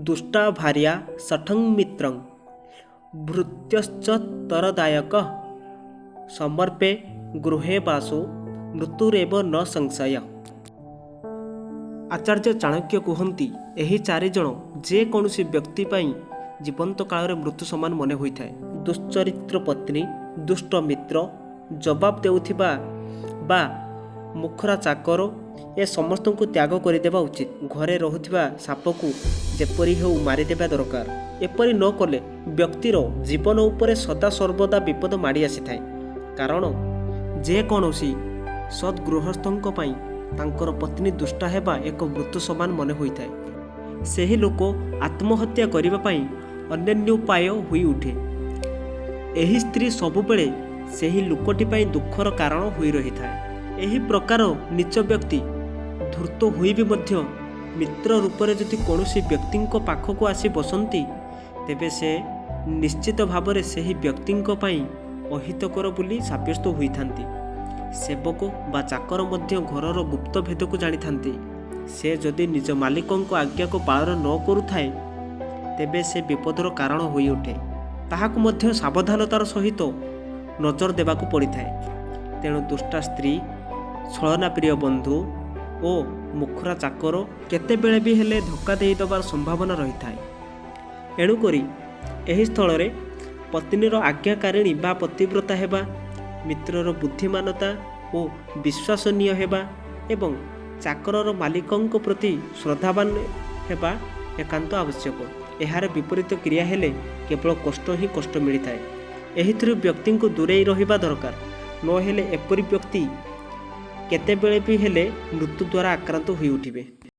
ଦୁଷ୍ଟା ଭାର୍ୟା ଶଠଂ ମିତ୍ରଂ ଭୃତ୍ୟଶ୍ଚ ତରଦାୟକ ସମର୍ପେ ଗୃହେ ବାସୋ ମୃତ୍ୟୁରେବ ନ ସଂଶୟ। ଆଚାର୍ଯ୍ୟ ଚାଣକ୍ୟ କୁହନ୍ତି, ଏହି ଚାରିଜଣ ଯେକୌଣସି ବ୍ୟକ୍ତି ପାଇଁ ଜୀବନ୍ତ କାଳରେ ମୃତ୍ୟୁ ସମାନ ମନେ ହୋଇଥାଏ। ଦୁଶ୍ଚରିତ୍ର ପତ୍ନୀ, ଦୁଷ୍ଟ ମିତ୍ର, ଜବାବ ଦେଉଥିବା ବା ମୁଖରା ଚାକର, ଏ ସମସ୍ତଙ୍କୁ ତ୍ୟାଗ କରିଦେବା ଉଚିତ। ଘରେ ରହୁଥିବା ସାପକୁ ଯେପରି ହେଉ ମାରିଦେବା ଦରକାର। ଏପରି ନ କଲେ ବ୍ୟକ୍ତିର ଜୀବନ ଉପରେ ସଦାସର୍ବଦା ବିପଦ ମାଡ଼ି ଆସିଥାଏ। କାରଣ ଯେକୌଣସି ସଦ୍ଗୃହସ୍ଥଙ୍କ ପାଇଁ ତାଙ୍କର ପତ୍ନୀ ଦୁଷ୍ଟା ହେବା ଏକ ମୃତ୍ୟୁ ସମାନ ମନେ ହୋଇଥାଏ। ସେହି ଲୋକ ଆତ୍ମହତ୍ୟା କରିବା ପାଇଁ ଅନନ୍ୟୋପାୟ ହୋଇଉଠେ। ଏହି ସ୍ତ୍ରୀ ସବୁବେଳେ ସେହି ଲୋକଟି ପାଇଁ ଦୁଃଖର କାରଣ ହୋଇ ରହିଥାଏ। ଏହି ପ୍ରକାର ନୀଚ ବ୍ୟକ୍ତି ଧୂର୍ତ୍ତ ହୋଇ ବି ମଧ୍ୟ ମିତ୍ର ରୂପରେ ଯଦି କୌଣସି ବ୍ୟକ୍ତିଙ୍କ ପାଖକୁ ଆସି ବସନ୍ତି, ତେବେ ସେ ନିଶ୍ଚିତ ଭାବରେ ସେହି ବ୍ୟକ୍ତିଙ୍କ ପାଇଁ ଅହିତକର ବୋଲି ସାବ୍ୟସ୍ତ ହୋଇଥାନ୍ତି। ସେବକ ବା ଚାକର ମଧ୍ୟ ଘରର ଗୁପ୍ତ ଭେଦକୁ ଜାଣିଥାନ୍ତି। ସେ ଯଦି ନିଜ ମାଲିକଙ୍କ ଆଜ୍ଞାକୁ ପାଳନ ନ କରୁଥାଏ, ତେବେ ସେ ବିପଦର କାରଣ ହୋଇଉଠେ। ତାହାକୁ ମଧ୍ୟ ସାବଧାନତାର ସହିତ ନଜର ଦେବାକୁ ପଡ଼ିଥାଏ। ତେଣୁ ଦୁଷ୍ଟା ସ୍ତ୍ରୀ, ଛଳନାପ୍ରିୟ ବନ୍ଧୁ ଓ ମୁଖରା ଚାକର କେତେବେଳେ ବି ହେଲେ ଧୋକା ଦେଇଦେବାର ସମ୍ଭାବନା ରହିଥାଏ। ଏଣୁକରି ଏହି ସ୍ଥଳରେ ପତ୍ନୀର ଆଜ୍ଞାକାରିଣୀ ବା ପତିବ୍ରତା ହେବା, ମିତ୍ରର ବୁଦ୍ଧିମାନତା ଓ ବିଶ୍ୱାସନୀୟ ହେବା ଏବଂ ଚାକରର ମାଲିକଙ୍କ ପ୍ରତି ଶ୍ରଦ୍ଧାବାନ ହେବା ଏକାନ୍ତ ଆବଶ୍ୟକ। ଏହାର ବିପରୀତ କ୍ରିୟା ହେଲେ କେବଳ କଷ୍ଟ ହିଁ କଷ୍ଟ ମିଳିଥାଏ। ଏହିଥିରୁ ବ୍ୟକ୍ତିଙ୍କୁ ଦୂରେଇ ରହିବା ଦରକାର। ନହେଲେ ଏପରି ବ୍ୟକ୍ତି କେତେବେଳେ ବି ହେଲେ ମୃତ୍ୟୁ ଦ୍ୱାରା ଆକ୍ରାନ୍ତ ହୋଇଉଠିବେ।